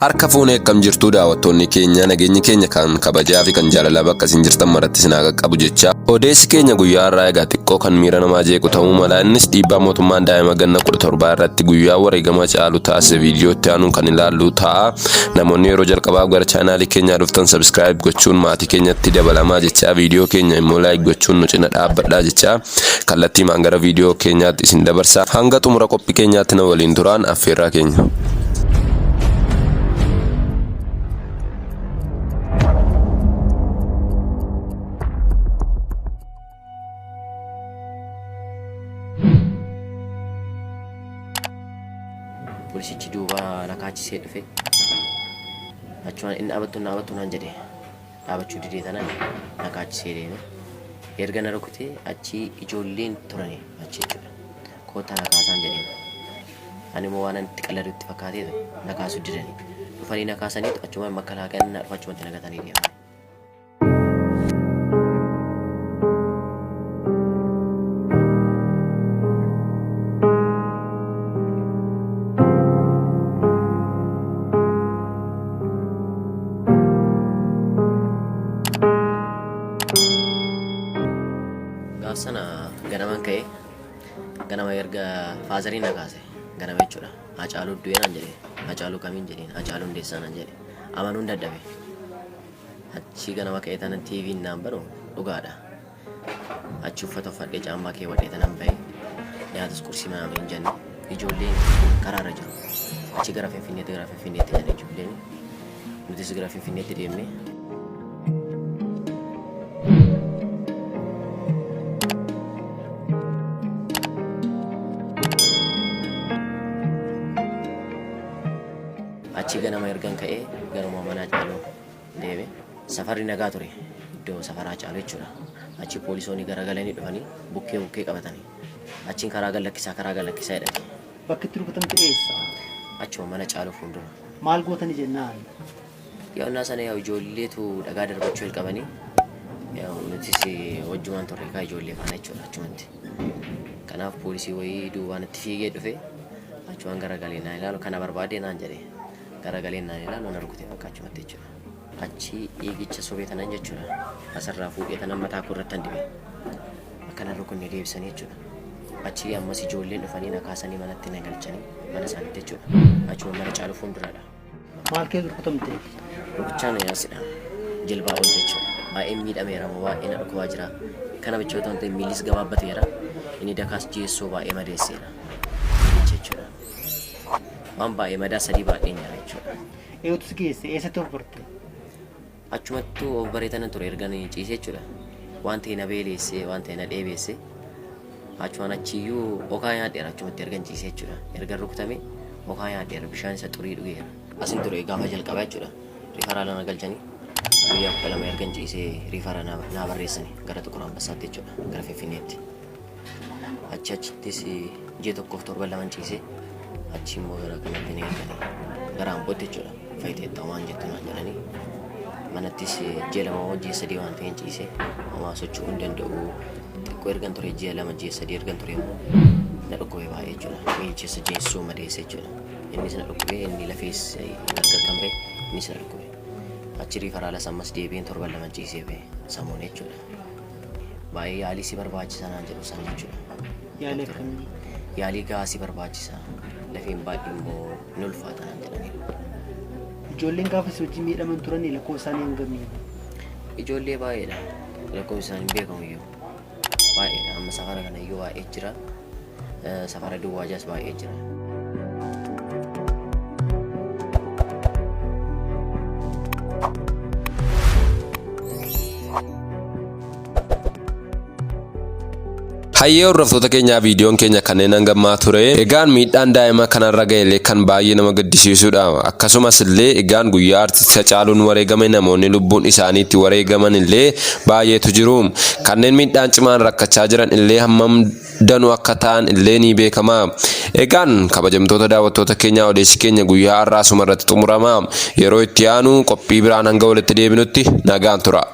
Harka fuunee akkam jirtuu daawwattoonni keenya nageenyi keenya kan kabajaa fi kan jaalalaa bakka isin jirtan maratti isin haa qaqqabu jecha odeessi keenya guyyaa har'aa egaa xiqqoo kan miira namaa jeequ ta'uu mala innis dhiibbaa mootummaan daa'ima ganna 17 irratti guyyaa wareegama caalu taasise viidiyootti aanuun kan ilaallu ta'a namoonni yeroo jalqabaaf gara chaanaalii keenyaa dhuftan sabiskiraayib gochuun maatii keenyatti dabalamaa jecha viidiyoo keenya immoo laayik gochuun nu cina dhaabbadhaa jecha kallattiimaan gara viidiyoo keenyaatti isin dabarsa. Hanga xumura qophii keenyaatti na waliin turaan affeerraa keenya. Poolisichi duuba na kaachisee dhufe. Achumaan inni dhaabattu na dhaabattu naan jedhe. Dhaabachuu didee tanaan na kaachisee deeme. Erga na rukutee achii ijoolleen turani achi jechuudha. Koottaa na kaasaan jedheen. Ani immoo waan itti qalladu itti fakkaateetu na kaasuu didani. Dhufanii na kaasaniitu achumaan makkalaakayaan na dhufa achumatti na gatanii deeman. Gaaf sana ganaman ka'e ganama erga faazariin na kaase ganama jechuudha. Hacaaluu du'ee naan jedhe Hacaaluu kamiin jedheen Hacaaluu Hundeessaa naan jedhe amanuun dadhabe. Achi ganama ka'ee tanan TV'n naan banu dhugaadha. Achi uffata uffadhee caammaa keewwadhee tanan bahe nyaatas qursii manaa hin jenne ijoolleen karaarra jiru. Achi gara Finfinneetti gara Finfinneetti jedhe ijoolleen nutis gara Finfinneetti deemne. Achi ganama ergan ka'ee garuma mana Hacaaluu deeme. Safarri nagaa ture. Iddoo safara Hacaaluu jechuudha. Achi poolisoonni garagalanii dhufanii bukkee bukkee qabatanii. Achiin karaa gad lakkisaa karaa gad lakkisaa jedhani. Bakki itti rukutamte eessa? Achuma mana Caaluu fuuldura. Maal gootani jennaan? Yaa'unnaa sana yaa'u ijoolleetu dhagaa darbachuu jalqabanii. Yaa'u nutis wajjumaan turre kaa ijoollee faana jechuudha achumatti. Kanaaf poolisii wayii duubaan itti fiigee dhufe achumaan garagalee naan ilaalu kana barbaadee naan jedhe. Garagalee naan ilaalu na rukute bakka achumatti jechuudha. Achi dhiigicha sobee tanan jechuudha. Asirraa fuudhee tanan mataa koo irratti dibe. Akkana rukunne deebisanii jechuudha. Achi ammas ijoolleen dhufanii na kaasanii manatti na galchanii mana isaaniitti jechuudha. Achuma mana Caaluu fuulduraadha. Maal keessa rukutamte? Rukuchaan yaasidha. Jilbaa ol jechuudha. Baay'ee miidhameera moo baay'ee na dhukkubaa jira. Kana bicha otoo hin ta'in miillis gabaabbateera. Inni dakaas jeessoo baay'ee madeesseera. Miillichi jechuudha. Waan baay'ee madaa sadii baadheen jira jechuudha. Eeyyutu si geesse? Eessatti of barte? Achumattuu of baree tanan ture ergan ciisee jechuudha. Waan ta'e na beeleessee, waan ta'e na dheebeesse. Achumaan achiyyuu okaa nyaadheera achumatti ergan ciisee jechuudha. Ergan rukutame okaa nyaadheera bishaan isa xurii dhugeera. Asin ture gaafa jalqabaa jechuudha. Riifaraala na galchanii guyyaa 12 ergan ciisee riifara naa barreessani gara Xuqur Ambassaatti jechuudha gara Finfinneetti. Achi achittis ji'a tokkoof torban laman ciisee achi immoo gara kanatti na erganii gara Ambootti jechuudha. Fayyiteetta waan jettu naan jedhanii manattis ji'a lama moo ji'a sadii waan ta'een ciisee homaa socho'uu hin danda'u. Xiqqoo ergan ture ji'a lama ji'a sadii ergan ture immoo na dhukkube baay'ee jechuudha. Miilchessa jeessoo madeesse jechuudha. Innis na dhukkube inni lafees gargar kan ba'e innis na dhukkube. Achi riifaraalas ammas deebi'een torban lama ciisee ba'e samuun jechuudha. Baay'ee yaalii si barbaachisa naan jedhu isaan jechuudha. Yaalii akkamii? Yaalii gahaa si barbaachisa. Lafeen baay'ee immoo ni ulfaata naan jedhaniiru. Ijoolleen gaafa si wajjin miidhaman turanii lakkoofsa isaanii hangamii? Ijoollee baay'eedha. Lakkoofsi isaanii hin beekamu iyyuu. Baay'eedha. Amma safara kana iyyuu baay'ee jira. Safara duwwaajaas baay'ee jira. Hayyee hordoftoota keenyaa viidiyoon keenya kanneen hangammaa ture. Egaan miidhaan daa'ima kanarra ga'e illee kan baay'ee nama gaddisiisudha. Akkasumas illee egaan guyyaa artist Hacaaluun wareegame namoonni lubbuun isaanii itti wareegaman illee baay'eetu jiru. Kanneen miidhaan cimaan rakkachaa jiran illee hammam danuu akka ta'an illee ni beekama. Egaan kabajamtoota daawwattoota keenyaa odeessi keenya guyyaa har'aa asuma irratti xumurama. Yeroo itti aanu qophii biraan hanga walitti deebinutti nagaan tura.